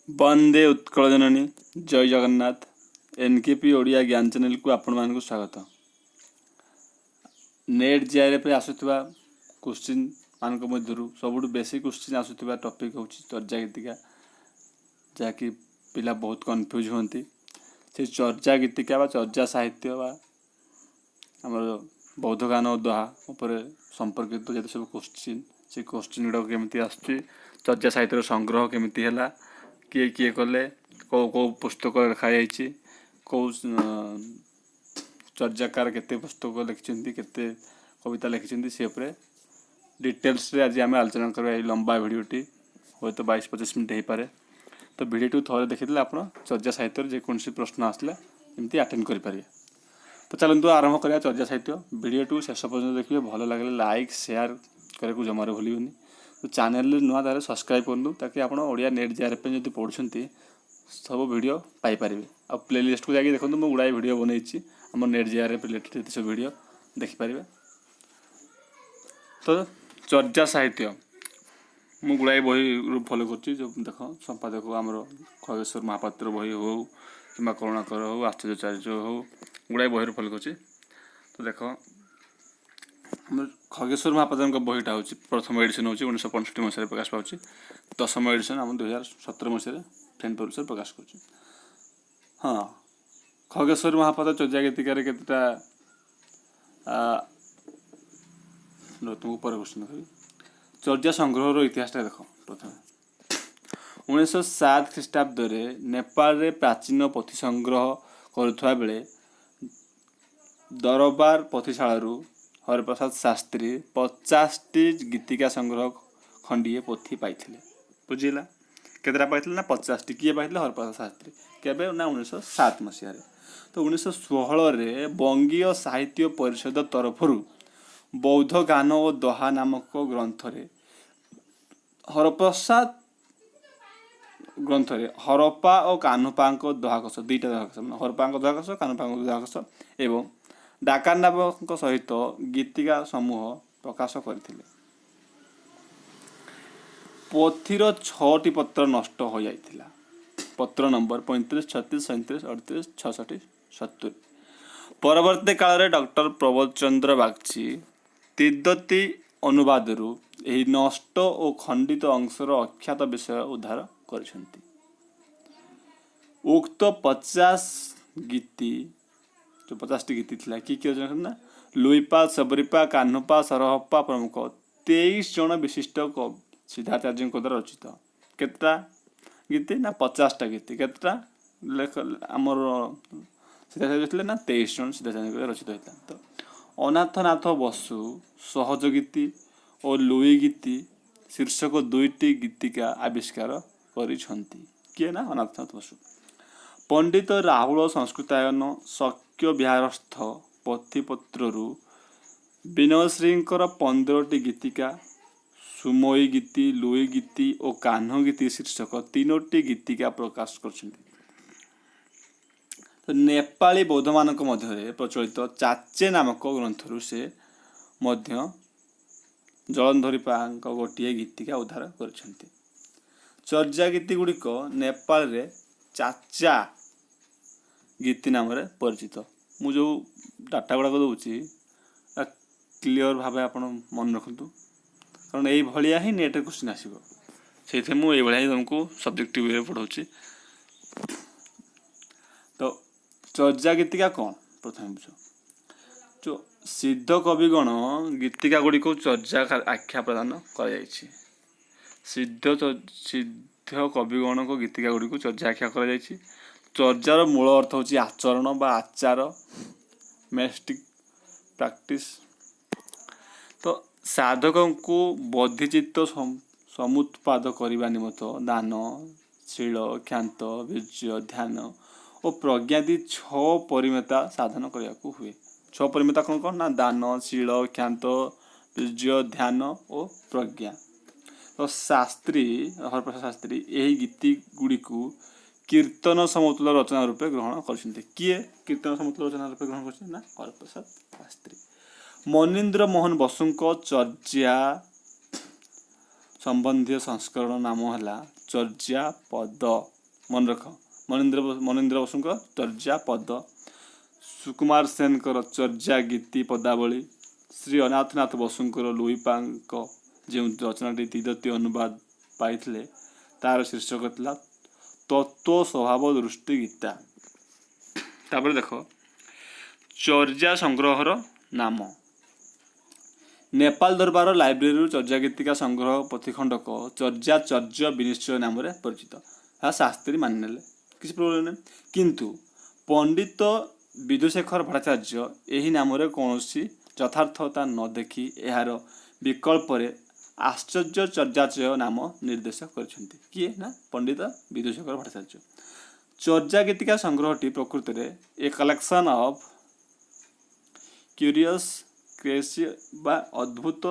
ବନ୍ଦେ ଉତ୍କଳ ଜନନୀ, ଜୟ Jagannath. N K P Odia ଜ୍ଞାନ ଚ୍ୟାନେଲକୁ ଆପଣମାନଙ୍କୁ ସ୍ୱାଗତ। ନେଟ୍ ଜେଆର୍ଏଫ୍ରେ ଆସୁଥିବା କୋଶ୍ଚିନ୍ ମାନଙ୍କ ମଧ୍ୟରୁ ସବୁଠୁ ବେଶୀ କୋଶ୍ଚିନ୍ ଆସୁଥିବା ଟପିକ୍ ହେଉଛି ଚର୍ଯା ଗୀତିକା, ଯାହାକି ପିଲା ବହୁତ କନଫ୍ୟୁଜ୍ ହୁଅନ୍ତି। ସେ ଚର୍ଯା ଗୀତିକା ବା ଚର୍ଯା ସାହିତ୍ୟ ବା ଆମର ବୌଦ୍ଧ ଗାନ ଓ ଦୋହା ଉପରେ ସମ୍ପର୍କିତ ଯେତେ ସବୁ କୋଶ୍ଚିନ୍, ସେ କୋଶ୍ଚିନ୍ ଗୁଡ଼ାକ କେମିତି ଆସୁଛି, ଚର୍ଯା ସାହିତ୍ୟର ସଂଗ୍ରହ କେମିତି ହେଲା, କିଏ କିଏ କଲେ, କେଉଁ କେଉଁ ପୁସ୍ତକ ଲେଖାଯାଇଛି, କେଉଁ ଚର୍ଯାକାର କେତେ ପୁସ୍ତକ ଲେଖିଛନ୍ତି, କେତେ କବିତା ଲେଖିଛନ୍ତି, ସେ ଉପରେ ଡିଟେଲ୍ସରେ ଆଜି ଆମେ ଆଲୋଚନା କରିବା। ଏଇ ଲମ୍ବା ଭିଡ଼ିଓଟି ହୁଏତ 22-25 ମିନିଟ୍ ହେଇପାରେ। ତ ଭିଡ଼ିଓଟିକୁ ଥରେ ଦେଖିଦେଲେ ଆପଣ ଚର୍ଯା ସାହିତ୍ୟରେ ଯେକୌଣସି ପ୍ରଶ୍ନ ଆସିଲା ଏମିତି ଆଟେଣ୍ଡ କରିପାରିବେ। ତ ଚାଲନ୍ତୁ ଆରମ୍ଭ କରିବା ଚର୍ଯା ସାହିତ୍ୟ। ଭିଡ଼ିଓଟିକୁ ଶେଷ ପର୍ଯ୍ୟନ୍ତ ଦେଖିବେ। ଭଲ ଲାଗିଲେ ଲାଇକ୍, ସେୟାର କରିବାକୁ ଜମାରୁ ଭୁଲିବେନି। ତ ଚ୍ୟାନେଲରେ ନୂଆ, ତାହେଲେ ସବସ୍କ୍ରାଇବ୍ କରନ୍ତୁ, ତାକି ଆପଣ ଓଡ଼ିଆ ନେଟ୍ ଜେଆର୍ଏଫ୍ ପାଇଁ ଯଦି ପଢ଼ୁଛନ୍ତି, ସବୁ ଭିଡ଼ିଓ ପାଇପାରିବେ। ଆଉ ପ୍ଲେ ଲିଷ୍ଟକୁ ଯାଇକି ଦେଖନ୍ତୁ, ମୁଁ ଗୁଡ଼ାଏ ଭିଡ଼ିଓ ବନେଇଛି। ଆମ ନେଟ୍ ଜେଆର୍ଏଫ୍ ରିଲେଟେଡ଼ ଯେତେ ସବୁ ଭିଡ଼ିଓ ଦେଖିପାରିବେ। ତ ଚର୍ଯା ସାହିତ୍ୟ ମୁଁ ଗୁଡ଼ାଏ ବହିରୁ ଫଲୋ କରୁଛି। ଯେଉଁ ଦେଖ, ସମ୍ପାଦକ ଆମର ଖଗେଶ୍ୱର ମହାପାତ୍ର ବହି ହଉ କିମ୍ବା କରୁଣାକର ହଉ, ଆଶ୍ଚର୍ଯ୍ୟାଚାର୍ଯ୍ୟ ହଉ, ଗୁଡ଼ାଏ ବହିରୁ ଫଲୋ କରୁଛି। ତ ଦେଖ, ଆମର ଖଗେଶ୍ୱର ମହାପାତ୍ରଙ୍କ ବହିଟା ହେଉଛି, ପ୍ରଥମ ଏଡ଼ିସନ୍ ହେଉଛି 1965 ମସିହାରେ ପ୍ରକାଶ ପାଉଛି। 10ମ ଏଡ଼ିସନ୍ ଆମ 2017 ମସିହାରେ ଫ୍ରେଣ୍ଡ ପବ୍ଲିସର ପ୍ରକାଶ କରୁଛି। ହଁ, ଖଗେଶ୍ୱର ମହାପାତ୍ର ଚର୍ଯା ଗୀତିକାରେ କେତେଟା? ତୁମକୁ ପରେ କ୍ୱେଶ୍ଚନ୍ କହିବି। ଚର୍ଯା ସଂଗ୍ରହର ଇତିହାସଟା ଦେଖ ପ୍ରଥମେ। 1907 ଖ୍ରୀଷ୍ଟାବ୍ଦରେ ନେପାଳରେ ପ୍ରାଚୀନ ପୋଥି ସଂଗ୍ରହ କରୁଥିବା ବେଳେ ଦରବାର ପୋଥିଶାଳାରୁ ହରିପ୍ରସାଦ ଶାସ୍ତ୍ରୀ 50ଟି ଗୀତିକା ସଂଗ୍ରହ ଖଣ୍ଡିଏ ପୋଥି ପାଇଥିଲେ। ବୁଝିଲା? କେତେଟା ପାଇଥିଲେ ନା 50ଟି। କିଏ ପାଇଥିଲେ? ହରିପ୍ରସାଦ ଶାସ୍ତ୍ରୀ। କେବେ ନା 1907 ମସିହାରେ। ତ 1916ରେ ବଙ୍ଗୀୟ ସାହିତ୍ୟ ପରିଷଦ ତରଫରୁ ବୌଦ୍ଧ ଗାନ ଓ ଦୋହା ନାମକ ଗ୍ରନ୍ଥରେ ହରପ୍ରସାଦ ଗ୍ରନ୍ଥରେ ହରପା ଓ କାହ୍ନୁପାଙ୍କ ଦୋହାକୋଷ, ଦୁଇଟା ଦୋହାକୋଷ, ମାନେ ହରପାଙ୍କ ଦୋହାକୋଷ, କାହ୍ନୁପାଙ୍କ ଦୋହାକୋଷ ଏବଂ ଡାକାନାବଙ୍କ ସହିତ ଗୀତିକା ସମୂହ ପ୍ରକାଶ କରିଥିଲେ। ପୋଥିର ଛଅଟି ପତ୍ର ନଷ୍ଟ ହୋଇଯାଇଥିଲା। ପତ୍ର ନମ୍ବର 35, 36, 37, 38, 66, 70। ପରବର୍ତ୍ତୀ କାଳରେ ଡକ୍ଟର ପ୍ରବୋଧ ଚନ୍ଦ୍ର ବାଗଚୀ ତିବ୍ଦତୀ ଅନୁବାଦରୁ ଏହି ନଷ୍ଟ ଓ ଖଣ୍ଡିତ ଅଂଶର ଅଖ୍ୟାତ ବିଷୟ ଉଦ୍ଧାର କରିଛନ୍ତି। ଉକ୍ତ 50 ଗୀତି, ଯେଉଁ 50ଟି ଗୀତି ଥିଲା, କିଏ କିଏ ରଚନା କରିଛନ୍ତି ନା ଲୁଇପା, ସବରିପା, କାହ୍ନୁପା, ସରହପ୍ପା ପ୍ରମୁଖ 23 ଜଣ ବିଶିଷ୍ଟ ସିଦ୍ଧାଚାର୍ଯ୍ୟଙ୍କ ଦ୍ୱାରା ରଚିତ। କେତେଟା ଗୀତି ନା 50ଟା ଗୀତି। କେତେଟା ଲେଖ ଆମର ସିଦ୍ଧାଚାର୍ଯ୍ୟ ଥିଲେ ନା 23 ଜଣ ସିଦ୍ଧାଚାର୍ଯ୍ୟଙ୍କ ଦ୍ୱାରା ରଚିତ ହେଇଥିଲା। ତ ଅନାଥନାଥ ବସୁ ସହଜ ଗୀତି ଓ ଲୁଇ ଗୀତି ଶୀର୍ଷକ ଦୁଇଟି ଗୀତିକା ଆବିଷ୍କାର କରିଛନ୍ତି। କିଏ ନା ଅନାଥନାଥ ବସୁ। ପଣ୍ଡିତ ରାହୁଳ ସଂସ୍କୃତାୟନ ଶକ୍ୟ ବିହାରସ୍ଥ ପୋଥିପତ୍ରରୁ ବିନୟଶ୍ରୀଙ୍କର 15ଟି ଗୀତିକା, ସୁମୟୀ ଗୀତି, ଲୁଇ ଗୀତି ଓ କାହ୍ନୁ ଗୀତି ଶୀର୍ଷକ ତିନୋଟି ଗୀତିକା ପ୍ରକାଶ କରିଛନ୍ତି। ତ ନେପାଳୀ ବୌଦ୍ଧମାନଙ୍କ ମଧ୍ୟରେ ପ୍ରଚଳିତ ଚାଚେ ନାମକ ଗ୍ରନ୍ଥରୁ ସେ ମଧ୍ୟ ଜଳନ୍ଧରିପାଙ୍କ ଗୋଟିଏ ଗୀତିକା ଉଦ୍ଧାର କରିଛନ୍ତି। ଚର୍ଯା ଗୀତି ଗୁଡ଼ିକ ନେପାଳରେ ଚାଚା ଗୀତି ନାମରେ ପରିଚିତ। ମୁଁ ଯେଉଁ ଡାଟା ଗୁଡ଼ାକ ଦେଉଛି, କ୍ଲିଅର ଭାବେ ଆପଣ ମନେ ରଖନ୍ତୁ, କାରଣ ଏଇଭଳିଆ ହିଁ ନେଟ୍ରେ କ୍ୱେଶ୍ଚିନ୍ ଆସିବ। ସେଇଥିପାଇଁ ମୁଁ ଏଇଭଳିଆ ହିଁ ତୁମକୁ ସବଜେକ୍ଟିଭ ୱେରେ ପଢ଼ଉଛି। ତ ଚର୍ଯା ଗୀତିକା କ'ଣ ପ୍ରଥମେ ବୁଝ। ଯେଉଁ ସିଦ୍ଧ କବିଗଣ ଗୀତିକା ଗୁଡ଼ିକୁ ଚର୍ଯା ଆଖ୍ୟା ପ୍ରଦାନ କରାଯାଇଛି। ସିଦ୍ଧ କବିଗଣଙ୍କ ଗୀତିକା ଗୁଡ଼ିକୁ ଚର୍ଯା ଆଖ୍ୟା କରାଯାଇଛି। ଚର୍ଯାର ମୂଳ ଅର୍ଥ ହେଉଛି ଆଚରଣ ବା ଆଚାର, ମନେଷ୍ଟିକ୍ ପ୍ରାକ୍ଟିସ୍। ତ ସାଧକଙ୍କୁ ବୋଧିଚିତ୍ତ ସମୁତ୍ପାଦ କରିବା ନିମିତ୍ତ ଦାନ, ଶୀଳ, କ୍ଷାନ୍ତ, ବୀର୍ଯ୍ୟ, ଧ୍ୟାନ ଓ ପ୍ରଜ୍ଞାଦି ଛଅ ପରିମିତା ସାଧନ କରିବାକୁ ହୁଏ। ଛଅ ପରିମିତା କ'ଣ କ'ଣ ନା ଦାନ, ଶୀଳ, କ୍ଷାନ୍ତ, ବୀର୍ଯ୍ୟ, ଧ୍ୟାନ ଓ ପ୍ରଜ୍ଞା। ତ ଶାସ୍ତ୍ରୀ, ହରପ୍ରସାଦ ଶାସ୍ତ୍ରୀ ଏହି ଗୀତି ଗୁଡ଼ିକୁ କୀର୍ତ୍ତନ ସମତୁଲ ରଚନା ରୂପେ ଗ୍ରହଣ କରିଛନ୍ତି। କିଏ କୀର୍ତ୍ତନ ସମତୁଲ ରଚନା ରୂପେ ଗ୍ରହଣ କରିଛନ୍ତି ନା ହରପ୍ରସାଦ ଶାସ୍ତ୍ରୀ। ମନୀନ୍ଦ୍ର ମୋହନ ବସୁଙ୍କ ଚର୍ଯା ସମ୍ବନ୍ଧୀୟ ସଂସ୍କରଣ ନାମ ହେଲା ଚର୍ଯ୍ୟାପଦ। ମନେ ରଖ, ମନୀନ୍ଦ୍ର ବସୁଙ୍କ ଚର୍ଯ୍ୟାପଦ, ସୁକୁମାର ସେନଙ୍କର ଚର୍ଯ୍ୟା ଗୀତି ପଦାବଳୀ, ଶ୍ରୀ ଅନାଥନାଥ ବସୁଙ୍କର ଲୁଇପାଙ୍କ ଯେଉଁ ରଚନାଟି ତିବ୍ଦତୀୟ ଅନୁବାଦ ପାଇଥିଲେ, ତାର ଶୀର୍ଷକ ଥିଲା ତତ୍ତ୍ୱ ସ୍ୱଭାବ ଦୃଷ୍ଟି ଗୀତା। ତାପରେ ଦେଖ, ଚର୍ଯ୍ୟା ସଂଗ୍ରହର ନାମ। ନେପାଳ ଦରବାର ଲାଇବ୍ରେରୀରୁ ଚର୍ଯ୍ୟା ଗୀତିକା ସଂଗ୍ରହ ପୋଥିଖଣ୍ଡକ ଚର୍ଯ୍ୟାଚର୍ଯ୍ୟ ବିନିଶ୍ଚୟ ନାମରେ ପରିଚିତ। ଏହା ଶାସ୍ତ୍ରୀ ମାନିନେଲେ, କିଛି ପ୍ରୋବ୍ଲେମ୍ ନାହିଁ। କିନ୍ତୁ ପଣ୍ଡିତ ବିଧୁଶେଖର ଭଟ୍ଟାଚାର୍ଯ୍ୟ ଏହି ନାମରେ କୌଣସି ଯଥାର୍ଥତା ନ ଦେଖି ଏହାର ବିକଳ୍ପରେ ଆଶ୍ଚର୍ଯ୍ୟ ଚର୍ଯ୍ୟାଚୟ ନାମ ନିର୍ଦ୍ଦେଶ କରିଛନ୍ତି। କିଏ ନା ପଣ୍ଡିତ ବିଧୁଶେଖର ଭଟ୍ଟାଚାର୍ଯ୍ୟ। ଚର୍ଯ୍ୟା ଗୀତିକା ସଂଗ୍ରହଟି ପ୍ରକୃତରେ ଏ କଲେକ୍ସନ୍ ଅଫ୍ କ୍ୟୁରିୟସ୍ କ୍ରେସି ବା ଅଦ୍ଭୁତ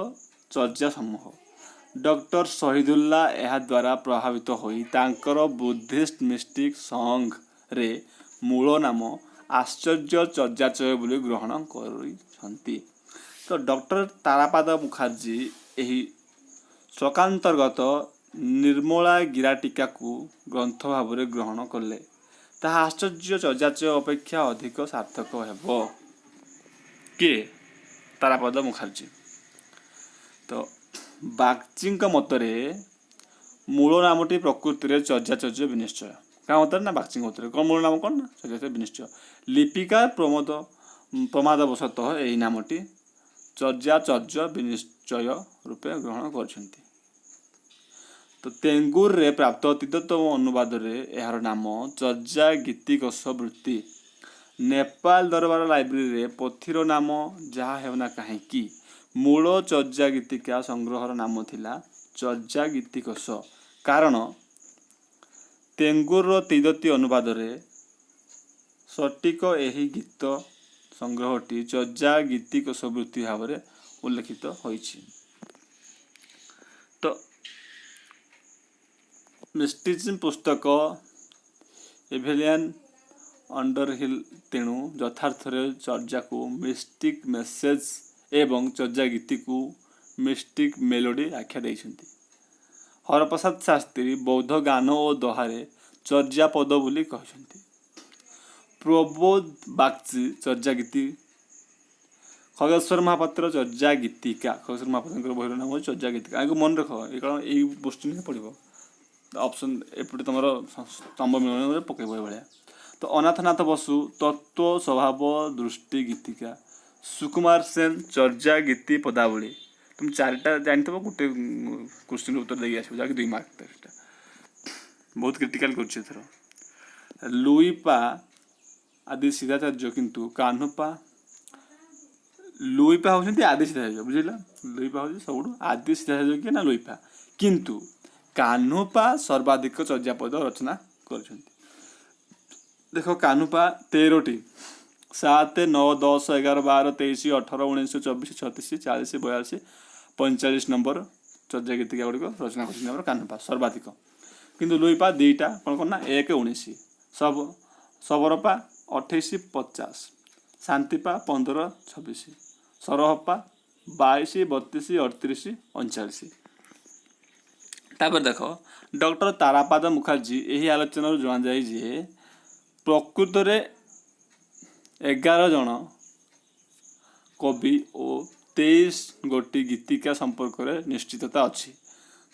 ଚର୍ଯ୍ୟା ସମୂହ। ଡକ୍ଟର ଶହୀଦୁଲ୍ଲା ଏହାଦ୍ୱାରା ପ୍ରଭାବିତ ହୋଇ ତାଙ୍କର ବୁଦ୍ଧିଷ୍ଟ ମିଷ୍ଟିକ୍ ସଙ୍ଗରେ ମୂଳ ନାମ ଆଶ୍ଚର୍ଯ୍ୟ ଚର୍ଯ୍ୟାଚୟ ବୋଲି ଗ୍ରହଣ କରିଛନ୍ତି। ତ ଡକ୍ଟର ତାରାପାଦ ମୁଖାର୍ଜୀ ଏହି ଶ୍ଲୋକାନ୍ତର୍ଗତ ନିର୍ମଳା ଗିରାଟିକାକୁ ଗ୍ରନ୍ଥ ଭାବରେ ଗ୍ରହଣ କଲେ ତାହା ଆଶ୍ଚର୍ଯ୍ୟ ଚର୍ଯ୍ୟାଚୟ ଅପେକ୍ଷା ଅଧିକ ସାର୍ଥକ ହେବ। କିଏ? ତାରାପଦ ମୁଖାର୍ଜୀ। ତ ବାଗଚିଙ୍କ ମତରେ ମୂଳ ନାମଟି ପ୍ରକୃତିରେ ଚର୍ଯ୍ୟାଚର୍ଯ୍ୟ ବିନିଶ୍ଚୟ। କାହା ମତରେ ନା ବାଗଚିଙ୍କ ମତରେ। କ'ଣ ମୂଳ ନାମ କ'ଣ ନା ଚର୍ଯ୍ୟାଚର୍ଯ୍ୟ ବିନିଶ୍ଚୟ। ଲିପିକା ପ୍ରମାଦବଶତଃ ଏହି ନାମଟି ଚର୍ଯ୍ୟାଚର୍ଯ୍ୟ ବିନିଶ୍ଚୟ ରୂପେ ଗ୍ରହଣ କରିଛନ୍ତି। ତ ତେଙ୍ଗୁରରେ ପ୍ରାପ୍ତ ତିବ୍ଦତ ଅନୁବାଦରେ ଏହାର ନାମ ଚର୍ଯ୍ୟା ଗୀତିକୋଷ ବୃତ୍ତି। ନେପାଳ ଦରବାର ଲାଇବ୍ରେରୀରେ ପୋଥିର ନାମ ଯାହା ହେଉନା କାହିଁକି, ମୂଳ ଚର୍ଯ୍ୟା ଗୀତିକା ସଂଗ୍ରହର ନାମ ଥିଲା ଚର୍ଯ୍ୟା ଗୀତିକୋଷ, କାରଣ ତେଙ୍ଗୁରର ତିବ୍ଦତୀ ଅନୁବାଦରେ ସଟିକ ଏହି ଗୀତ ସଂଗ୍ରହଟି ଚର୍ଯ୍ୟା ଗୀତିକୋଷ ବୃତ୍ତି ଭାବରେ ଉଲ୍ଲେଖିତ ହୋଇଛି। ତ ମିଷ୍ଟିଜିମ୍ ପୁସ୍ତକ ଏଭେଲିଆନ୍ ଅଣ୍ଡରହିଲ୍ ତେଣୁ ଯଥାର୍ଥରେ ଚର୍ଯ୍ୟାକୁ ମିଷ୍ଟିକ୍ ମେସେଜ୍ ଏବଂ ଚର୍ଯ୍ୟା ଗୀତିକୁ ମିଷ୍ଟିକ୍ ମେଲୋଡି ଆଖ୍ୟା ଦେଇଛନ୍ତି। ହରପ୍ରସାଦ ଶାସ୍ତ୍ରୀ ବୌଦ୍ଧ ଗାନ ଓ ଦୋହାରେ ଚର୍ଯ୍ୟାପଦ ବୋଲି କହିଛନ୍ତି। ପ୍ରବୋଧ ବାଗ୍ଚୀ ଚର୍ଯ୍ୟା ଗୀତି, ଖଗେଶ୍ୱର ମହାପାତ୍ର ଚର୍ଯ୍ୟା ଗୀତିକା। ଖଗେଶ୍ୱର ମହାପାତ୍ରଙ୍କର ବହିର ନାମ ହେଉଛି ଚର୍ଯ୍ୟା ଗୀତିକା। ଆକୁ ମନେ ରଖ, ଏ କାରଣ ଏଇ କୋଶ୍ଚିନ୍ ହିଁ ପଡ଼ିବ। ଅପସନ୍ ଏପଟେ ତୁମର ସ୍ତମ୍ଭ ମିଳନରେ ପକେଇବ ଏଭଳିଆ। ତ ଅନାଥନାଥ ବସୁ ତତ୍ତ୍ୱ ସ୍ୱଭାବ ଦୃଷ୍ଟି ଗୀତିକା, ସୁକୁମାର ସେନ ଚର୍ଯ୍ୟା ଗୀତି ପଦାବଳୀ। ତୁମେ ଚାରିଟା ଜାଣିଥିବ, ଗୋଟେ କୋଶ୍ଚିନ୍ର ଉତ୍ତର ଦେଇକି ଆସିବ, ଯାହାକି 2 ମାର୍କ। ସେଟା ବହୁତ କ୍ରିଟିକାଲ କରୁଛି ଏଥର। ଲୁଇପା ଆଦି ସିଦ୍ଧାଚାର୍ଯ୍ୟ, କିନ୍ତୁ କାହ୍ନୁପା। ଲୁଇପା ହେଉଛନ୍ତି ଆଦି ସିଦ୍ଧାଚାର୍ଯ୍ୟ, ବୁଝିଲ? ଲୁଇପା ହେଉଛି ସବୁଠୁ ଆଦି ସିଦ୍ଧାଚାର୍ଯ୍ୟ। କିଏ ନା ଲୁଇପା। କିନ୍ତୁ କାହ୍ନୁପା ସର୍ବାଧିକ ଚର୍ଯ୍ୟାପଦ ରଚନା କରିଛନ୍ତି। ଦେଖ, କାହ୍ନୁପା 13ଟି, 7, 9, 10, 11, 12, 23, 18, 19, 24, 36, 40, 42, 45 ନମ୍ବର ଚର୍ଯ୍ୟା ଗୀତିକା ଗୁଡ଼ିକ ରଚନା କରିଛନ୍ତି ଆମର କାହ୍ନୁପା ସର୍ବାଧିକ। କିନ୍ତୁ ଲୁଇପା 2ଟା, କ'ଣ କ'ଣ ନା 1, 19, ସବରପା 28, 50, ଶାନ୍ତିପା 15, 26, ସରହପା 22, 32, 38, 39। ତାପରେ ଦେଖ, ଡକ୍ଟର ତାରାପାଦ ମୁଖାର୍ଜୀ ଏହି ଆଲୋଚନାରୁ ଜଣାଯାଏ ଯେ ପ୍ରକୃତରେ 11 ଜଣ କବି ଓ 23 ଗୋଟି ଗୀତିକା ସମ୍ପର୍କରେ ନିଶ୍ଚିତତା ଅଛି।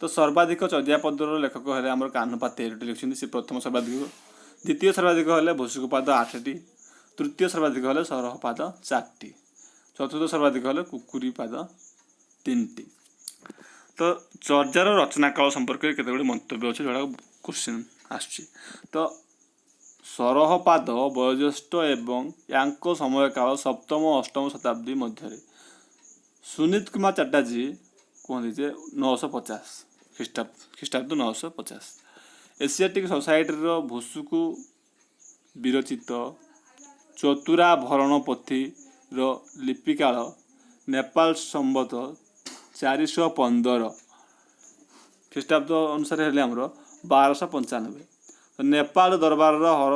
ତ ସର୍ବାଧିକ ଚର୍ଯ୍ୟାପଦର ଲେଖକ ହେଲେ ଆମର କାହ୍ନୁପା, 13ଟି ଲେଖିଛନ୍ତି, ସେ ପ୍ରଥମ ସର୍ବାଧିକ। ଦ୍ୱିତୀୟ ସର୍ବାଧିକ ହେଲେ ଭୁସୁକୁପାଦ 8ଟି, ତୃତୀୟ ସର୍ବାଧିକ ହେଲେ ସରହପାଦ 4ଟି, ଚତୁର୍ଥ ସର୍ବାଧିକ ହେଲେ କୁକୁରିପାଦ 3ଟି। ତ ଚର୍ଯ୍ୟାର ରଚନା କାଳ ସମ୍ପର୍କରେ କେତେ ଗୁଡ଼ିଏ ମନ୍ତବ୍ୟ ଅଛି, ଯେଉଁଗୁଡ଼ାକ କୋଶ୍ଚିନ୍ ଆସୁଛି। ତ ସରହପାଦ ବୟୋଜ୍ୟେଷ୍ଠ ଏବଂ ୟାଙ୍କ ସମୟକାଳ ସପ୍ତମ ଅଷ୍ଟମ ଶତାବ୍ଦୀ ମଧ୍ୟରେ। ସୁନୀତ କୁମାର ଚାଟାର୍ଜୀ କୁହନ୍ତି ଯେ 950 ଖ୍ରୀଷ୍ଟାବ୍ଦ, ଖ୍ରୀଷ୍ଟାବ୍ଦ 950। ଏସିଆଟିକ୍ ସୋସାଇଟିର ଭୁସୁକୁ ବିରଚିତ ଚତୁରାଭରଣ ପୋଥିର ଲିପିକାଳ ନେପାଳ ସମ୍ବତ 415 ଖ୍ରୀଷ୍ଟାବ୍ଦ ଅନୁସାରେ ହେଲେ ଆମର 1295। ନେପାଳ ଦରବାରର ହର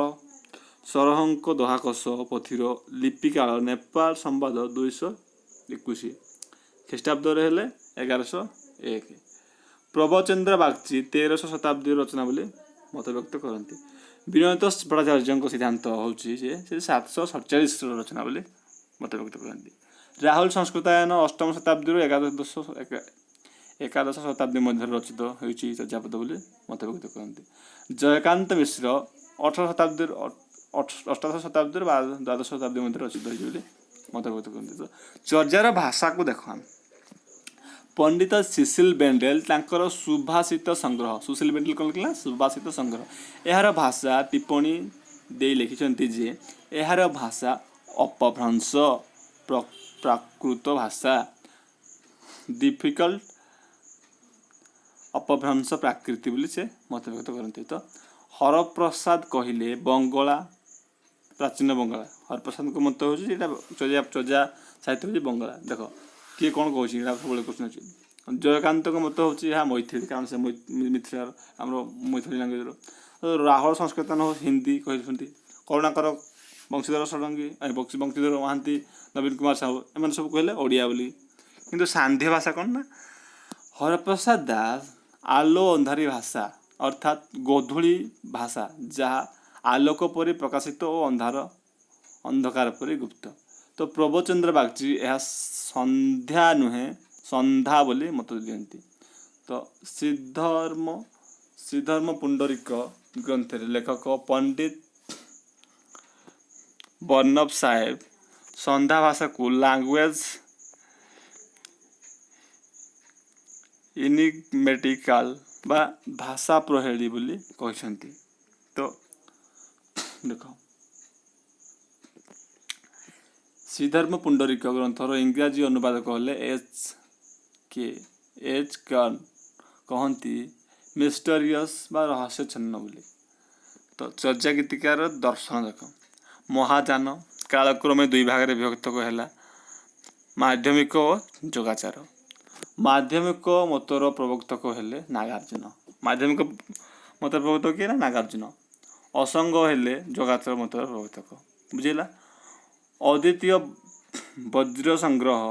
ସରହଙ୍କ ଦହାକୋଷ ପୋଥିର ଲିପିକାଳ ନେପାଳ ସମ୍ବାଦ 221 ଖ୍ରୀଷ୍ଟାବ୍ଦରେ ହେଲେ 1101। ପ୍ରଭଚନ୍ଦ୍ର ବାଗ୍ଚୀ 13ଶ ଶତାବ୍ଦୀର ରଚନା ବୋଲି ମତବ୍ୟକ୍ତ କରନ୍ତି। ବିନୟତୋଷ ଭଟ୍ଟାଚାର୍ଯ୍ୟଙ୍କ ସିଦ୍ଧାନ୍ତ ହେଉଛି ଯେ ସେ 747ର ରଚନା ବୋଲି ମତବ୍ୟକ୍ତ କରନ୍ତି। ରାହୁଲ ସଂସ୍କୃତାୟନ 8ମ ଶତାବ୍ଦୀରୁ 11 ଏକାଦଶ ଶତାବ୍ଦୀ ମଧ୍ୟରେ ରଚିତ ହୋଇଛି ଚର୍ଯ୍ୟାପଦ ବୋଲି ମତବ୍ୟକ୍ତ କରନ୍ତି। ଜୟକାନ୍ତ ମିଶ୍ର 18 ଶତାବ୍ଦୀରୁ, ଅଷ୍ଟାଦଶ ଶତାବ୍ଦୀରୁ ବା ଦ୍ୱାଦଶ ଶତାବ୍ଦୀ ମଧ୍ୟରେ ରଚିତ ହୋଇଛି ବୋଲି ମତବ୍ୟକ୍ତ କରନ୍ତି। ତ ଚର୍ଯ୍ୟାର ଭାଷାକୁ ଦେଖ ଆମେ। ପଣ୍ଡିତ ସିସିଲ ବେଣ୍ଡେଲ ତାଙ୍କର ସୁଭାଷିତ ସଂଗ୍ରହ, ସୁଶୀଲ ବେଣ୍ଡେଲ କ'ଣ ଲେଖିଲା? ସୁଭାଷିତ ସଂଗ୍ରହ। ଏହାର ଭାଷା ଟିପ୍ପଣୀ ଦେଇ ଲେଖିଛନ୍ତି ଯେ ଏହାର ଭାଷା ଅପଭ୍ରଂଶ ପ୍ରାକୃତ ଭାଷା, ଡିଫିକଲ୍ଟ ଅପଭ୍ରଂଶ ପ୍ରାକୃତି ବୋଲି ସେ ମତବ୍ୟକ୍ତ କରନ୍ତି। ତ ହରପ୍ରସାଦ କହିଲେ ବଙ୍ଗଳା, ପ୍ରାଚୀନ ବଙ୍ଗଳା। ହରପ୍ରସାଦଙ୍କ ମତ ହେଉଛି ଏଇଟା ଚର୍ଯ୍ୟା ସାହିତ୍ୟ ହେଉଛି ବଙ୍ଗଳା। ଦେଖ, କିଏ କ'ଣ କହୁଛି, ଏଇଟା ସବୁବେଳେ କ୍ୱେଶ୍ଚନ୍ ଅଛି। ଜୟକାନ୍ତଙ୍କ ମତ ହେଉଛି ଏହା ମୈଥିଳୀ, କାରଣ ସେ ମିଥିଳାର, ଆମର ମୈଥିଳୀ ଲାଙ୍ଗୁଏଜର। ରାହୁଳ ସଂସ୍କୃତ ହିନ୍ଦୀ କହିଛନ୍ତି। କରୁଣାକର, ବଂଶୀଧର ଷଡ଼ଙ୍ଗୀ, ବଂଶୀଧର ମହାନ୍ତି, ନବୀନ କୁମାର ସାହୁ, ଏମାନେ ସବୁ କହିଲେ ଓଡ଼ିଆ ବୋଲି। କିନ୍ତୁ ସାନ୍ଧ୍ୟ ଭାଷା କ'ଣ ନା, ହରପ୍ରସାଦ ଦାସ ଆଲୋ ଅନ୍ଧାରୀ ଭାଷା, ଅର୍ଥାତ୍ ଗୋଧୂଳି ଭାଷା, ଯାହା ଆଲୋକ ପରି ପ୍ରକାଶିତ ଓ ଅନ୍ଧକାର ପରି ଗୁପ୍ତ। ତ ପ୍ରଭଚନ୍ଦ୍ର ବାଗ୍ଚୀ ଏହା ସନ୍ଧ୍ୟା ନୁହେଁ, ସନ୍ଧ୍ୟା ବୋଲି ମତ ଦିଅନ୍ତି। ତ ଶ୍ରୀଧର୍ମ ପୁଣ୍ଡରିକ ଗ୍ରନ୍ଥରେ ଲେଖକ ପଣ୍ଡିତ ବର୍ଣ୍ଣବ ସାହେବ ସନ୍ଧ୍ୟା ଭାଷାକୁ ଲାଙ୍ଗୁଏଜ ଇନିଗ୍ମେଟିକାଲ ବା ଭାଷା ପ୍ରହେଳି ବୋଲି କହିଛନ୍ତି। ତ ଦେଖ, ଶ୍ରୀଧର୍ମ ପୁଣ୍ଡରିକ ଗ୍ରନ୍ଥର ଇଂରାଜୀ ଅନୁବାଦକ ହେଲେ ଏଚ୍ କେ ଏଚ୍ କର୍ନ, କହନ୍ତି ମିଷ୍ଟରିୟସ୍ ବା ରହସ୍ୟଚ୍ଛନ୍ନ ବୋଲି। ତ ଚର୍ଯ୍ୟା ଗୀତିକାର ଦର୍ଶନ ଦେଖ। ମହାଯାନ କାଳକ୍ରମେ ଦୁଇ ଭାଗରେ ବିଭକ୍ତ ହେଲା, ମାଧ୍ୟମିକ ଓ ଯୋଗାଚାର। ମାଧ୍ୟମିକ ମତର ପ୍ରବର୍ତ୍ତକ ହେଲେ ନାଗାର୍ଜୁନ। ମାଧ୍ୟମିକ ମତର ପ୍ରବର୍ତ୍ତକ କିଏ ନା ନାଗାର୍ଜୁନ। ଅସଙ୍ଗ ହେଲେ ଯୋଗାଚାର ମତର ପ୍ରବର୍ତ୍ତକ। ବୁଝିଲା? ଅଦ୍ୱିତୀୟ ବଜ୍ର ସଂଗ୍ରହ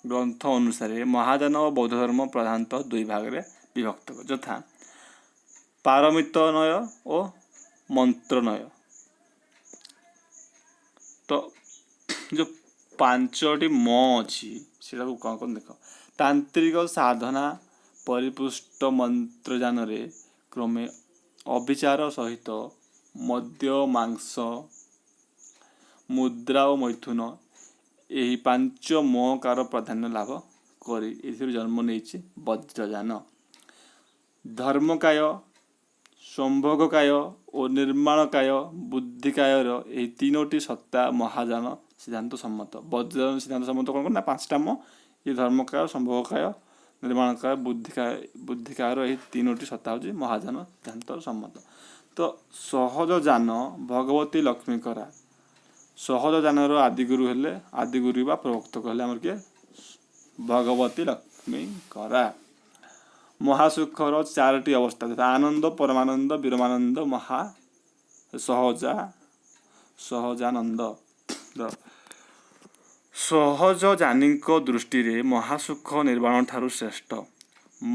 ଗ୍ରନ୍ଥ ଅନୁସାରେ ମହାଯାନ ଓ ବୌଦ୍ଧ ଧର୍ମ ପ୍ରଧାନତଃ ଦୁଇ ଭାଗରେ ବିଭକ୍ତ, ଯଥା ପାରମିତନୟ ଓ ମନ୍ତ୍ରନୟ। ତ ଯେଉଁ ପାଞ୍ଚଟି ମ ଅଛି, ସେଟାକୁ କ'ଣ କ'ଣ ଦେଖ। ତାନ୍ତ୍ରିକ ସାଧନା ପରିପୁଷ୍ଟ ମନ୍ତ୍ରଯାନରେ କ୍ରମେ ଅଭିଚାର ସହିତ ମଦ୍ୟ, ମାଂସ, ମୁଦ୍ରା ଓ ମୈଥୁନ, ଏହି ପାଞ୍ଚ ମକାର ପ୍ରାଧାନ୍ୟ ଲାଭ କରି ଏଥିରୁ ଜନ୍ମ ନେଇଛି ବଜ୍ରଯାନ। ଧର୍ମକାୟ, ସମ୍ଭୋଗକାୟ ଓ ନିର୍ମାଣକାୟ ବୁଦ୍ଧିକାୟର ଏହି ତିନୋଟି ସତ୍ତା ମହାଯାନ ସିଦ୍ଧାନ୍ତ ସମ୍ମତ। ବଜ୍ରଯାନ ସିଦ୍ଧାନ୍ତ ସମ୍ମତ କ'ଣ ନା ପାଞ୍ଚଟା ମ, ଏ ଧର୍ମକାୟ, ସମ୍ଭୋଗକାୟ, ନିର୍ମାଣକାୟ, ବୁଦ୍ଧିକାୟ। ବୁଦ୍ଧିକାୟର ଏହି ତିନୋଟି ସତ୍ତା ହେଉଛି ମହାଯାନ ସିଦ୍ଧାନ୍ତ ସମ୍ମତ। ତ ସହଜଯାନ ଭଗବତୀ ଲକ୍ଷ୍ମୀକରା। ସହଜଯାନର ଆଦିଗୁରୁ ହେଲେ, ଆଦିଗୁରୁ ବା ପ୍ରବକ୍ତକ ହେଲେ ଆମର କିଏ? ଭଗବତୀ ଲକ୍ଷ୍ମୀକରା। ମହାସୁଖର ଚାରୋଟି ଅବସ୍ଥା ଯଥା ଆନନ୍ଦ, ପରମାନନ୍ଦ, ବୀରମାନନ୍ଦ, ମହା ସହଜାନନ୍ଦ। ସହଜଯାନୀଙ୍କ ଦୃଷ୍ଟିରେ ମହାସୁଖ ନିର୍ବାଣ ଠାରୁ ଶ୍ରେଷ୍ଠ।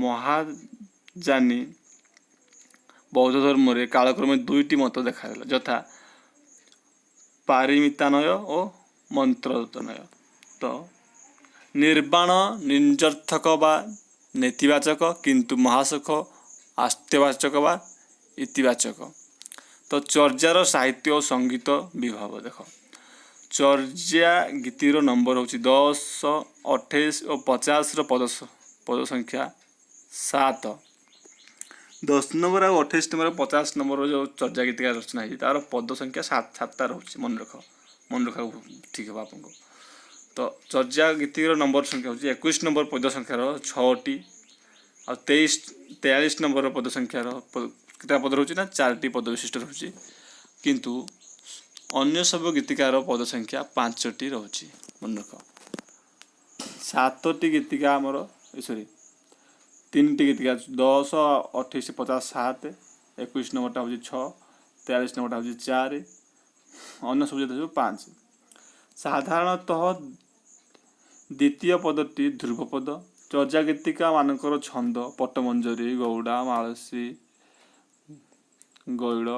ମହାଯାନୀ ବୌଦ୍ଧ ଧର୍ମରେ କାଳକ୍ରମେ ଦୁଇଟି ମତ ଦେଖାଦେଲା, ଯଥା ପାରିମିତାନୟ ଓ ମନ୍ତ୍ରନୟ। ତ ନିର୍ବାଣ ନିରର୍ଥକ ବା ନେତିବାଚକ, କିନ୍ତୁ ମହାସୁଖ ଆସ୍ତ୍ୟବାଚକ ବା ଇତିବାଚକ। ତ ଚର୍ଯ୍ୟାର ସାହିତ୍ୟ ଓ ସଙ୍ଗୀତ ବିଭବ ଦେଖ। ଚର୍ଯ୍ୟା ଗୀତିର ନମ୍ବର ହେଉଛି 10, 28 ଓ 50ର ପଦ ସଂଖ୍ୟା 7। 10 ନମ୍ବର ଆଉ 28 ନମ୍ବର, 50 ନମ୍ବର ଯେଉଁ ଚର୍ଯ୍ୟା ଗୀତିକା ରଚନା ହେଇଛି, ତାର ପଦ ସଂଖ୍ୟା 7, ସାତଟା ରହୁଛି। ମନେ ରଖ, ମନେ ରଖିବାକୁ ଠିକ୍ ହେବ ଆପଣଙ୍କୁ। ତ ଚର୍ଯ୍ୟା ଗୀତିର ନମ୍ବର ସଂଖ୍ୟା ହେଉଛି 21 ନମ୍ବର ପଦ ସଂଖ୍ୟାର ଛଅଟି, ଆଉ 23, 43 ନମ୍ବର ପଦ ସଂଖ୍ୟାର କେତେଟା ପଦ ରହୁଛି ନା ଚାରିଟି ପଦ ବିଶିଷ୍ଟ ରହୁଛି। କିନ୍ତୁ ଅନ୍ୟ ସବୁ ଗୀତିକାର ପଦ ସଂଖ୍ୟା ପାଞ୍ଚଟି ରହୁଛି। ମନେ ରଖ, ସାତଟି ଗୀତିକା ଆମର, ସରି, ତିନିଟି ଗୀତିକା, 10, 28, 50 7, 21 ନମ୍ବରଟା ହେଉଛି 6, 43 ନମ୍ବରଟା ହେଉଛି 4, ଅନ୍ୟ ସବୁ ଯେତେ ସବୁ 5। ସାଧାରଣତଃ ଦ୍ୱିତୀୟ ପଦଟି ଧ୍ରୁବପଦ ଚର୍ଯାଗୀତିକା ମାନଙ୍କର ଛନ୍ଦ ପଟ୍ଟମଞ୍ଜରୀ, ଗୌଡ଼ା, ମାଳସୀ, ଗୈଳ,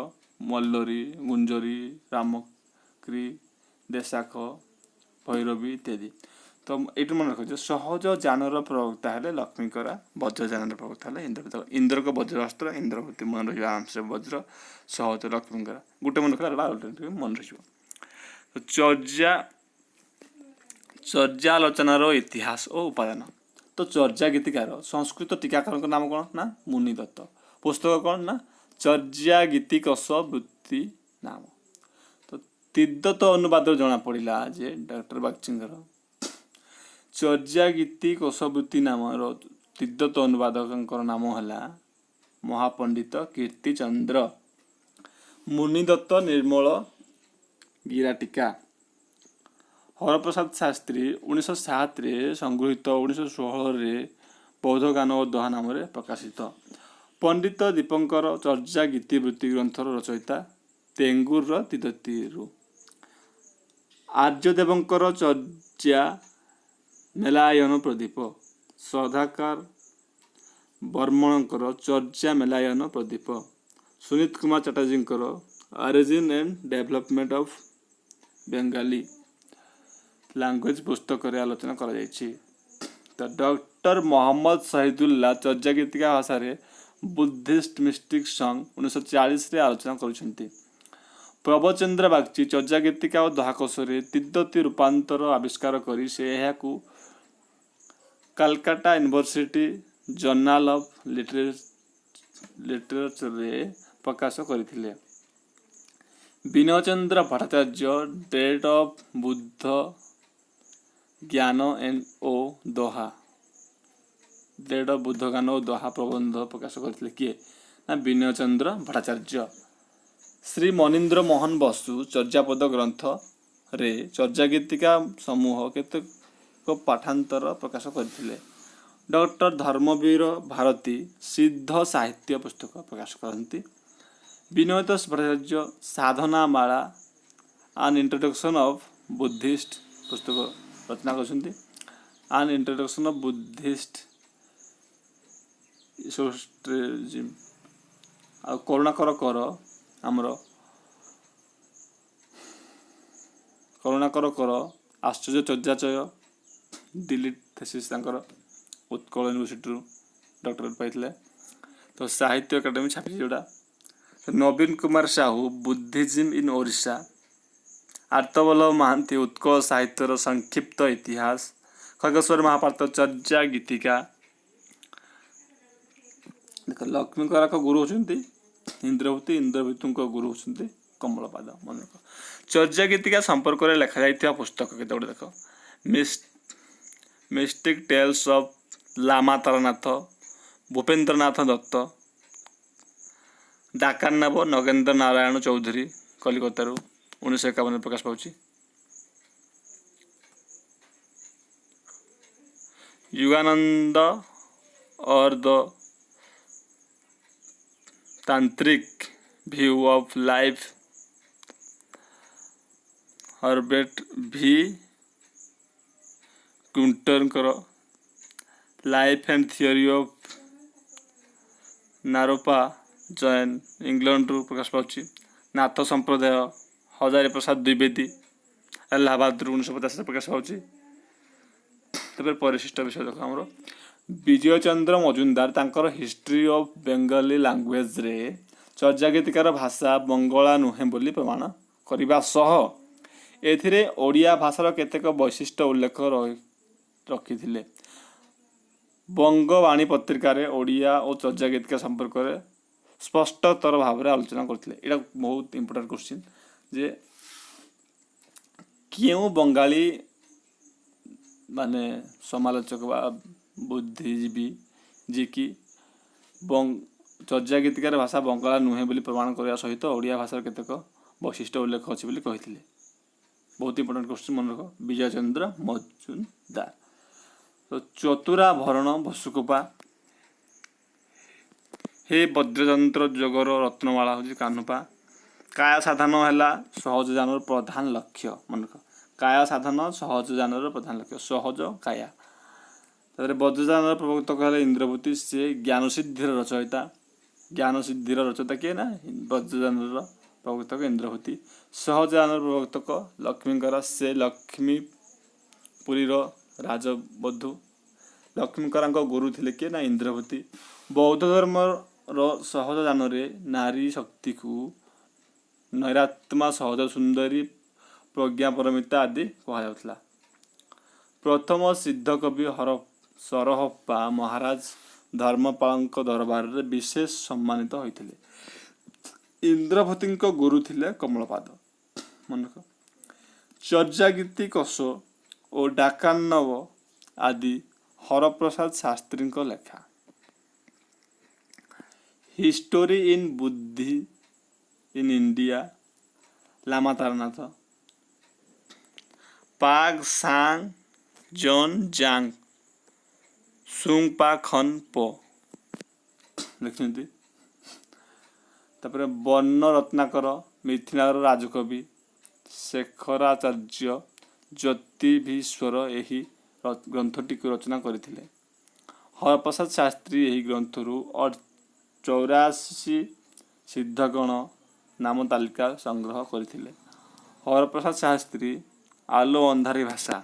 ମଲ୍ଲରୀ, ଗୁଞ୍ଜରୀ, ରାମକ୍ରୀ, ଦେଶାଖ, ଭୈରବୀ ଇତ୍ୟାଦି। ତ ଏଇଠି ମନେ ରଖ ଯେ ସହଜ ଯାନର ପ୍ରବକ୍ତା ହେଲେ ଲକ୍ଷ୍ମୀକରା, ବଜ୍ରଯାନର ପ୍ରବକ୍ତା ହେଲେ ଇନ୍ଦ୍ରଭୂତି। ଇନ୍ଦ୍ରଙ୍କ ବଜ୍ରାସ୍ତ୍ର ଇନ୍ଦ୍ରଭୂତି ମନେ ରହିବ ଆରାମସେ, ବଜ୍ର ସହଜ ଲକ୍ଷ୍ମୀକରା ଗୋଟେ ମନେ ରଖିଲେ ଅଲଟରନେଟିଭ ମନେ ରହିଯିବ। ଚର୍ଯା ଚର୍ଯାଲୋଚନାର ଇତିହାସ ଓ ଉପାଦାନ। ତ ଚର୍ଯା ଗୀତିକାର ସଂସ୍କୃତ ଟୀକାକାରଙ୍କ ନାମ କ'ଣ ନା ମୁନିଦତ୍ତ। ପୁସ୍ତକ କ'ଣ ନା ଚର୍ଯା ଗୀତିକୋଷ ବୃତ୍ତି ନାମ। ତ ତିବ୍ଦତ ଅନୁବାଦରୁ ଜଣାପଡ଼ିଲା ଯେ ଡକ୍ଟର ବାଗଚୀଙ୍କର ଚର୍ଯା ଗୀତି କୋଷବୃତ୍ତି ନାମର ତିବ୍ଦତ ଅନୁବାଦକଙ୍କର ନାମ ହେଲା ମହାପଣ୍ଡିତ କୀର୍ତ୍ତିଚନ୍ଦ୍ର। ମୁନିଦତ୍ତ ନିର୍ମଳ ଗିରାଟିକା। ହରପ୍ରସାଦ ଶାସ୍ତ୍ରୀ 1907ରେ ସଂଗୃହୀତ, 1916ରେ ବୌଦ୍ଧଗାନ ଓ ଦୋହା ନାମରେ ପ୍ରକାଶିତ। ପଣ୍ଡିତ ଦୀପଙ୍କର ଚର୍ଯା ଗୀତିବୃତ୍ତି ଗ୍ରନ୍ଥର ରଚୟିତା ତେଙ୍ଗୁର ତିବ୍ଦତୀରୁ। ଆର୍ଯ୍ୟଦେବଙ୍କର ଚର୍ଯା ମେଲାୟନ Pradeep. Sadakar ବର୍ମଣଙ୍କର ଚର୍ଯା ମେଲାୟନ Pradeep. Sunit Kumar ଚାଟାର୍ଜୀଙ୍କର origin and development of Bengali language ପୁସ୍ତକରେ ଆଲୋଚନା କରାଯାଇଛି। ତ ଡକ୍ଟର ମହମ୍ମଦ ଶହୀଦୁଲ୍ଲା ଚର୍ଯାଗୀତିକା ଭାଷାରେ ବୁଦ୍ଧିଷ୍ଟ ମିଷ୍ଟିକ୍ ସଙ୍ଗ 1940ରେ ଆଲୋଚନା କରୁଛନ୍ତି। ପ୍ରବଚନ୍ଦ୍ର ବାଗଚୀ ଚର୍ଯାଗୀତିକା ଓ ଦହାକୋଷରେ ତିବ୍ଦତୀ ରୂପାନ୍ତର ଆବିଷ୍କାର କରି ସେ ଏହାକୁ କାଲକାଟା ୟୁନିଭର୍ସିଟି ଜର୍ନାଲ ଅଫ୍ ଲିଟରେଚରରେ ପ୍ରକାଶ କରିଥିଲେ। Binaychandra Bhattacharya date of Buddha Gyan and ଓ ଦୋହା, ଡେଟ୍ ଅଫ୍ ବୁଦ୍ଧ ଜ୍ଞାନ ଓ ଦୋହା ପ୍ରବନ୍ଧ ପ୍ରକାଶ କରିଥିଲେ କିଏ ନା ବିନୟଚନ୍ଦ୍ର ଭଟ୍ଟାଚାର୍ଯ୍ୟ। ଶ୍ରୀ ମନୀନ୍ଦ୍ର ମୋହନ ବସୁ ଚର୍ଯାପଦ ଗ୍ରନ୍ଥରେ ଚର୍ଯାଗୀତିକା ସମୂହ କେତେକ ପାଠାନ୍ତର ପ୍ରକାଶ କରିଥିଲେ। ଡକ୍ଟର ଧର୍ମବୀର ଭାରତୀ ସିଦ୍ଧ ସାହିତ୍ୟ ପୁସ୍ତକ ପ୍ରକାଶ କରନ୍ତି। ବିନୟତୋଷ ଭଟ୍ଟାଚାର୍ଯ୍ୟ ସାଧନାମାଳା ଆନ୍ ଇଣ୍ଟ୍ରୋଡକ୍ସନ୍ ଅଫ୍ ବୁଦ୍ଧିଷ୍ଟ ପୁସ୍ତକ ରଚନା କରିଛନ୍ତି। ଆନ୍ ଇଣ୍ଟ୍ରୋଡକ୍ସନ୍ ଅଫ୍ ବୁଦ୍ଧିଷ୍ଟ ସୋଷ୍ଟ୍ରେଜିମ୍। ଆଉ କରୁଣାକର କର, ଆମର କରୁଣାକର କର ଆଶ୍ଚର୍ଯ୍ୟ ଚର୍ଯାଚୟ ଦିଲ୍ଲୀ ଥେସିସ୍ ତାଙ୍କର, ଉତ୍କଳ ୟୁନିଭର୍ସିଟିରୁ ଡକ୍ଟରେଟ୍ ପାଇଥିଲେ। ତ ସାହିତ୍ୟ ଏକାଡେମୀ ଛାପିଛି ଯେଉଁଟା। ନବୀନ କୁମାର ସାହୁ ବୁଦ୍ଧିଜିମ୍ ଇନ୍ ଓଡ଼ିଶା। ଆର୍ତ୍ତବଲ୍ଲଭ ମହାନ୍ତି ଉତ୍କଳ ସାହିତ୍ୟର ସଂକ୍ଷିପ୍ତ ଇତିହାସ। ଖଗେଶ୍ୱର ମହାପାତ୍ର ଚର୍ଯା ଗୀତିକା। ଦେଖ, ଲକ୍ଷ୍ମୀକରଙ୍କ ଗୁରୁ ହେଉଛନ୍ତି ଇନ୍ଦ୍ରଭୂତି, ଇନ୍ଦ୍ରଭୂତିଙ୍କ ଗୁରୁ ହେଉଛନ୍ତି କମଳପାଦ। ମନେ ରଖ। ଚର୍ଯା ଗୀତିକା ସମ୍ପର୍କରେ ଲେଖାଯାଇଥିବା ପୁସ୍ତକ କେତେ ଗୁଡ଼ିଏ ଦେଖ। Mystic tales of Lama Taranath, Bhupendranath Dutta. Dakarnava Nagendra Narayan Choudhury, କଲିକତାରୁ 1951ରେ ପ୍ରକାଶ ପାଉଛି। Yogananda or the Tantric view of life, Herbert V କ୍ୟୁଣ୍ଟରଙ୍କର life and theory of Naropa Jain, ଇଂଲଣ୍ଡରୁ ପ୍ରକାଶ ପାଉଛି। ନାଥ ସମ୍ପ୍ରଦାୟ ହଜାରୀ ପ୍ରସାଦ ଦ୍ୱିବେଦୀ, ଆହ୍ଲାବାଦରୁ 1950ରେ ପ୍ରକାଶ ପାଉଛି। ତାପରେ ପରିଶିଷ୍ଟ ବିଷୟ ଦେଖ, ଆମର ବିଜୟଚନ୍ଦ୍ର ମଜୁମଦାର ତାଙ୍କର ହିଷ୍ଟ୍ରି ଅଫ୍ ବେଙ୍ଗଲୀ ଲାଙ୍ଗୁଏଜରେ ଚର୍ଯାଗୀତିକାର ଭାଷା ବଙ୍ଗଳା ନୁହେଁ ବୋଲି ପ୍ରମାଣ କରିବା ସହ ଏଥିରେ ଓଡ଼ିଆ ଭାଷାର କେତେକ ବୈଶିଷ୍ଟ୍ୟ ଉଲ୍ଲେଖ ରଖିଥିଲେ। ବଙ୍ଗବାଣୀ ପତ୍ରିକାରେ ଓଡ଼ିଆ ଓ ଚର୍ଯାଗୀତିକା ସମ୍ପର୍କରେ ସ୍ପଷ୍ଟତର ଭାବରେ ଆଲୋଚନା କରିଥିଲେ। ଏଇଟା ବହୁତ ଇମ୍ପୋର୍ଟାଣ୍ଟ କ୍ୱେଶ୍ଚିନ୍ ଯେ କେଉଁ ବଙ୍ଗାଳୀ ମାନେ ସମାଲୋଚକ ବା ବୁଦ୍ଧିଜୀବୀ ଯିଏକି ଚର୍ଯାଗୀତିକାର ଭାଷା ବଙ୍ଗଳା ନୁହେଁ ବୋଲି ପ୍ରମାଣ କରିବା ସହିତ ଓଡ଼ିଆ ଭାଷାର କେତେକ ବୈଶିଷ୍ଟ୍ୟ ଉଲ୍ଲେଖ ଅଛି ବୋଲି କହିଥିଲେ? ବହୁତ ଇମ୍ପୋର୍ଟାଣ୍ଟ କ୍ୱେଶ୍ଚିନ୍, ମନେ ରଖ, ବିଜୟଚନ୍ଦ୍ର ମଜୁମଦାର। ତ ଚତୁରାଭରଣ ବସୁକୃପା। ହେ ବଜ୍ରଯନ୍ତ୍ର ଯୋଗର ରତ୍ନମାଳା ହେଉଛି କାହ୍ନୁପା। କାୟ ସାଧନ ହେଲା ସହଜ ଯାନର ପ୍ରଧାନ ଲକ୍ଷ୍ୟ। ମନେ ରଖ, କାୟ ସାଧନ ସହଜ ଯାନର ପ୍ରଧାନ ଲକ୍ଷ୍ୟ, ସହଜ କାୟା। ତାପରେ ବଜ୍ରଯାନର ପ୍ରବର୍ତ୍ତକ ହେଲେ ଇନ୍ଦ୍ରଭୂତି, ସେ ଜ୍ଞାନସିଦ୍ଧିର ରଚୟିତା। ଜ୍ଞାନସିଦ୍ଧିର ରଚୟିତା କିଏ ନା ବଜ୍ରଯାନର ପ୍ରବର୍ତ୍ତକ ଇନ୍ଦ୍ରଭୂତି। ସହଜଯାନର ପ୍ରବର୍ତ୍ତକ ଲକ୍ଷ୍ମୀଙ୍କର, ସେ ଲକ୍ଷ୍ମୀପୁରୀର ରାଜବଧୂ। ଲକ୍ଷ୍ମୀକରାଙ୍କ ଗୁରୁ ଥିଲେ କିଏ ନା ଇନ୍ଦ୍ରଭୂତି। ବୌଦ୍ଧ ଧର୍ମର ସହଜଯାନରେ ନାରୀ ଶକ୍ତିକୁ ନୈରାତ୍ମା, ସହଜ ସୁନ୍ଦରୀ, ପ୍ରଜ୍ଞାପରମିତା ଆଦି କୁହାଯାଉଥିଲା। ପ୍ରଥମ ସିଦ୍ଧକବି ସରହପ୍ପା ମହାରାଜ ଧର୍ମପାଳଙ୍କ ଦରବାରରେ ବିଶେଷ ସମ୍ମାନିତ ହୋଇଥିଲେ। ଇନ୍ଦ୍ରଭୂତିଙ୍କ ଗୁରୁ ଥିଲେ କମଳପାଦ। ମନେ ରଖ। ଚର୍ଯାଗୀତି କୋଷ ଓ ଡାକାର୍ଣ୍ଣବ ଆଦି ହରପ୍ରସାଦ ଶାସ୍ତ୍ରୀଙ୍କ ଲେଖା। History in Buddhism in India, Lama Taranath. ପାଗ ସାଙ୍ଗ ଜନ୍ ଜାଙ୍ଗ ସୁଙ୍ଗ ପା ଖନ୍ ପୋ ଲେଖିଛନ୍ତି। ତାପରେ ବର୍ଣ୍ଣ ରତ୍ନାକର ମିଥିଳାର ରାଜକବି ଶେଖରାଚାର୍ଯ୍ୟ ଜ୍ୟୋତିର୍ବିଶ୍ୱର ଏହି ଗ୍ରନ୍ଥଟିକୁ ରଚନା କରିଥିଲେ। ହରପ୍ରସାଦ ଶାସ୍ତ୍ରୀ ଏହି ଗ୍ରନ୍ଥରୁ 84 ସିଦ୍ଧଗଣ ନାମ ତାଲିକା ସଂଗ୍ରହ କରିଥିଲେ। ହରପ୍ରସାଦ ଶାସ୍ତ୍ରୀ ଆଲୋ ଅନ୍ଧାରୀ ଭାଷା,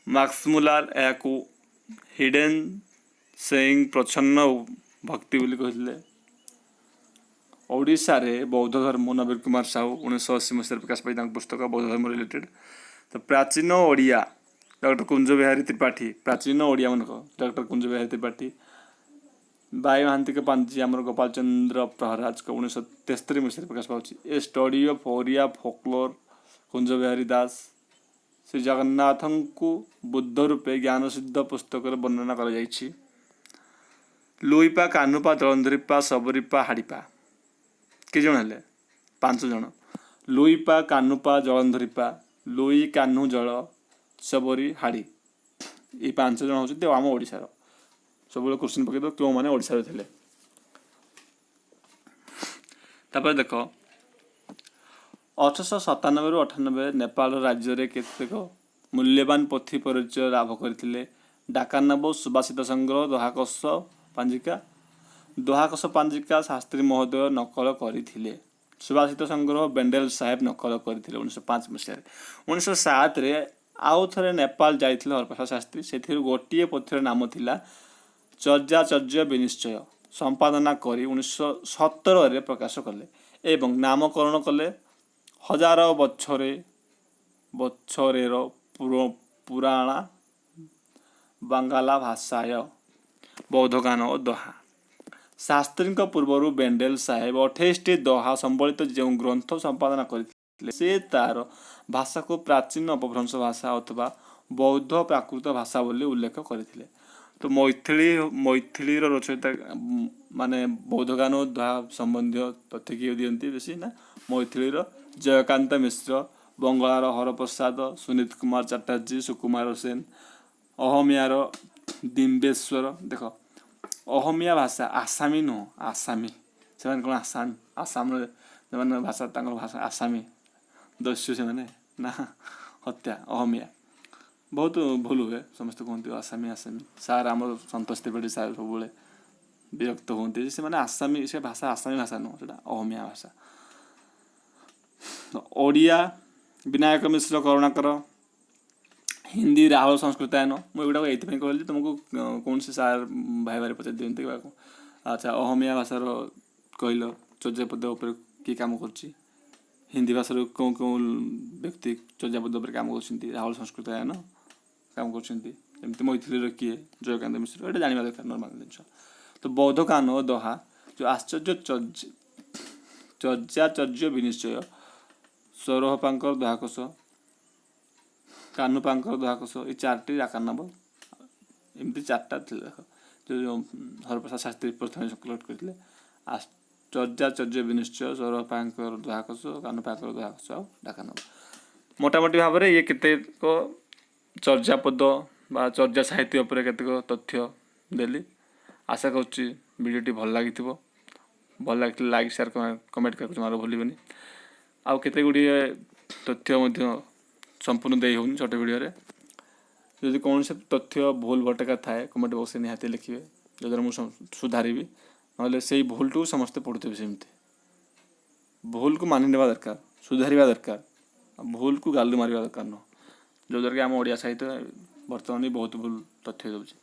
ମାକ୍ସମୁଲାର ଏହାକୁ ହିଡେନ୍ ସେଇଙ୍ଗ, ପ୍ରଚ୍ଛନ୍ନ ଭକ୍ତି ବୋଲି କହିଥିଲେ। ଓଡ଼ିଶାରେ ବୌଦ୍ଧ ଧର୍ମ, ନବୀନ କୁମାର ସାହୁ, 1980 ମସିହାରେ ପ୍ରକାଶ ପାଇ ତାଙ୍କ ପୁସ୍ତକ ବୌଦ୍ଧ ଧର୍ମ ରିଲେଟେଡ୍। ତ ପ୍ରାଚୀନ ଓଡ଼ିଆ, ଡକ୍ଟର କୁଞ୍ଜ ବିହାରୀ ତ୍ରିପାଠୀ। ପ୍ରାଚୀନ ଓଡ଼ିଆ ମନେକ ଡକ୍ଟର କୁଞ୍ଜ ବିହାରୀ ତ୍ରିପାଠୀ। ବାଇ ମହାନ୍ତିଙ୍କ ପାଞ୍ଜି ଆମର ଗୋପାଳ ଚନ୍ଦ୍ର ପ୍ରହରାଜଙ୍କ 1973 ମସିହାରେ ପ୍ରକାଶ ପାଉଛି। A Study of Oriya Folklore, Kunja Bihari Das. Shri ଜଗନ୍ନାଥଙ୍କୁ ବୁଦ୍ଧ ରୂପେ ଜ୍ଞାନସିଦ୍ଧ ପୁସ୍ତକରେ ବର୍ଣ୍ଣନା କରାଯାଇଛି। ଲୁଇପା, କାହ୍ନୁପା, ଜଳନ୍ଧରିପା, ସବରିପା, ହାଡ଼ିପା। କେତେ ଜଣ ହେଲେ? ପାଞ୍ଚ ଜଣ। ଲୁଇପା, କାହ୍ନୁପା, ଜଳନ୍ଧରିପା, ଲୁଇ, କାହ୍ନୁ, ଜଳ, ସବରି, ହାଡ଼ି, ଏଇ ପାଞ୍ଚ ଜଣ ହେଉଛନ୍ତି ଆମ ଓଡ଼ିଶାର। ସବୁବେଳେ କ୍ୱେଶ୍ଚିନ୍ ପକେଇଦେବ କେଉଁମାନେ ଓଡ଼ିଶାରେ ଥିଲେ। ତାପରେ ଦେଖ, 1897ରୁ 98 ନେପାଳ ରାଜ୍ୟରେ କେତେକ ମୂଲ୍ୟବାନ ପୋଥି ପରିଚୟ ଲାଭ କରିଥିଲେ। ଡାକାନବ, ସୁବାସିତ ସଂଗ୍ରହ, ଦହାକୋଷ ପାଞ୍ଜିକା। ଦହାକୋଷ ପାଞ୍ଜିକା ଶାସ୍ତ୍ରୀ ମହୋଦୟ ନକଲ କରିଥିଲେ। ସୁବାସିତ ସଂଗ୍ରହ ବେଣ୍ଡେଲ ସାହେବ ନକଲ କରିଥିଲେ 1905 ମସିହାରେ। 1907ରେ ଆଉ ଥରେ ନେପାଳ ଯାଇଥିଲେ ହରପ୍ରସାଦ ଶାସ୍ତ୍ରୀ। ସେଥିରୁ ଗୋଟିଏ ପୋଥିର ନାମ ଥିଲା ଚର୍ଯାଚର୍ଯ୍ୟ ବିନିଶ୍ଚୟ। ସମ୍ପାଦନା କରି 1917ରେ ପ୍ରକାଶ କଲେ ଏବଂ ନାମକରଣ କଲେ ହଜାର ବଛରେର ପୁରାଣା ବାଙ୍ଗାଲା ଭାଷାୟ ବୌଦ୍ଧଗାନ ଓ ଦୋହା। ଶାସ୍ତ୍ରୀଙ୍କ ପୂର୍ବରୁ ବେଣ୍ଡେଲ ସାହେବ 28ଟି ଦୋହା ସମ୍ବଳିତ ଯେଉଁ ଗ୍ରନ୍ଥ ସମ୍ପାଦନା କରିଥିଲେ, ସେ ତାର ଭାଷାକୁ ପ୍ରାଚୀନ ଅପଭ୍ରଂଶ ଭାଷା ଅଥବା ବୌଦ୍ଧ ପ୍ରାକୃତ ଭାଷା ବୋଲି ଉଲ୍ଲେଖ କରିଥିଲେ। ତ ମୈଥିଳୀର ରଚୟିତା, ମାନେ ବୌଦ୍ଧଗାନ ଓ ଦୋହା ସମ୍ବନ୍ଧୀୟ ତଥ୍ୟ କିଏ ଦିଅନ୍ତି ବେଶୀ ନା ମୈଥିଳୀର ଜୟକାନ୍ତ ମିଶ୍ର, ବଙ୍ଗଳାର ହରପ୍ରସାଦ, ସୁନୀତ କୁମାର ଚାଟାର୍ଜୀ, ସୁକୁମାର ସେନ, ଅହମିଆର ଦିମ୍ବେଶ୍ୱର। ଦେଖ, ଅହମିଆ ଭାଷା ଆସାମୀ ନୁହଁ, ଆସାମୀ। ସେମାନେ କ'ଣ ଆସାମ, ଆସାମରେ ସେମାନେ ଭାଷା, ତାଙ୍କର ଭାଷା ଆସାମୀ। ଦସ୍ୟୁ ସେମାନେ ନା ହତ୍ୟା ଅହମିଆ। ବହୁତ ଭୁଲ ହୁଏ, ସମସ୍ତେ କୁହନ୍ତି ଆସାମୀ ଆସାମୀ। ସାର୍, ଆମର ସନ୍ତୋଷ ତ୍ରିପାଠୀ ସାର୍ ସବୁବେଳେ ବିରକ୍ତ ହୁଅନ୍ତି ଯେ ସେମାନେ ଆସାମୀ, ସେ ଭାଷା ଆସାମୀ ଭାଷା ନୁହଁ, ସେଟା ଅହମିଆ ଭାଷା। ଓଡ଼ିଆ ବିନାୟକ ମିଶ୍ର, କରୁଣାକର। ହିନ୍ଦୀ ରାହୁଲ ସଂସ୍କୃତାୟନ। ମୁଁ ଏଗୁଡ଼ାକ ଏଇଥିପାଇଁ କହିଲି ଯେ ତୁମକୁ କୌଣସି ସାର୍ ଭାଇଭାରେ ପଚାରି ଦିଅନ୍ତି। ଆଚ୍ଛା, ଅହମିଆ ଭାଷାର କହିଲ ଚର୍ଯ୍ୟାପଦ ଉପରେ କିଏ କାମ କରୁଛି? ହିନ୍ଦୀ ଭାଷାର କେଉଁ କେଉଁ ବ୍ୟକ୍ତି ଚର୍ଯ୍ୟାପଦ ଉପରେ କାମ କରୁଛନ୍ତି? ରାହୁଲ ସଂସ୍କୃତାୟନ କାମ କରୁଛନ୍ତି। ଏମିତି ମୈଥିଳୀର କିଏ? ଜୟକାନ୍ତ ମିଶ୍ର। ଏଇଟା ଜାଣିବା ଦରକାର, ନର୍ମାଲ ଜିନିଷ। ତ ବୌଦ୍ଧ କାନ ଓ ଦୋହା ଯେଉଁ ଆଶ୍ଚର୍ଯ୍ୟ ଚର୍ଯାଚର୍ଯ୍ୟ ବିନିଶ୍ଚୟ, ସୌରଭପାଙ୍କର ଦହାକୋଷ, କାହ୍ନୁପାଙ୍କର ଦହାକୋଷ, ଏଇ ଚାରିଟି ଡାକାନବ, ଏମିତି ଚାରିଟା ଥିଲା। ଦେଖ, ଯେଉଁ ହରପ୍ରସାଦ ଶାସ୍ତ୍ରୀ ପ୍ରଥମେ କଲେକ୍ଟ କରିଥିଲେ ଚର୍ଯାଚର୍ଯ୍ୟ ବିନିଶ୍ଚୟ, ସୌରଭପାଙ୍କର ଦହାକୋଷ, କାହ୍ନୁପାଙ୍କର ଦହାକୋଷ ଆଉ ଡାକାନବ। ମୋଟାମୋଟି ଭାବରେ ଇଏ କେତେକ ଚର୍ଯାପଦ ବା ଚର୍ଯା ସାହିତ୍ୟ ଉପରେ କେତେକ ତଥ୍ୟ ଦେଲି। ଆଶା କରୁଛି ଭିଡ଼ିଓଟି ଭଲ ଲାଗିଥିବ। ଭଲ ଲାଗିଥିଲେ ଲାଇକ୍, ସେୟାର, କମେଣ୍ଟ କରିବାକୁ ଜମାରୁ ଭୁଲିବେନି। ଆଉ କେତେ ଗୁଡ଼ିଏ ତଥ୍ୟ ମଧ୍ୟ ସମ୍ପୂର୍ଣ୍ଣ ଦେଇ ହେଉନି ଛୋଟ ଭିଡ଼ିଓରେ। ଯଦି କୌଣସି ତଥ୍ୟ ଭୁଲ ଭଟକା ଥାଏ, କମେଣ୍ଟ ବକ୍ସରେ ନିହାତି ଲେଖିବେ, ଯଦ୍ୱାରା ମୁଁ ସୁଧାରିବି। ନହେଲେ ସେଇ ଭୁଲଟିକୁ ସମସ୍ତେ ପଢ଼ୁଥିବେ। ସେମିତି ଭୁଲକୁ ମାନି ନେବା ଦରକାର, ସୁଧାରିବା ଦରକାର, ଭୁଲକୁ ଗାଲୁ ମାରିବା ଦରକାର ନୁହଁ। ଯେଉଁଦ୍ୱାରା କି ଆମ ଓଡ଼ିଆ ସାହିତ୍ୟ ବର୍ତ୍ତମାନ ବି ବହୁତ ଭୁଲ ତଥ୍ୟ ଦେଉଛି।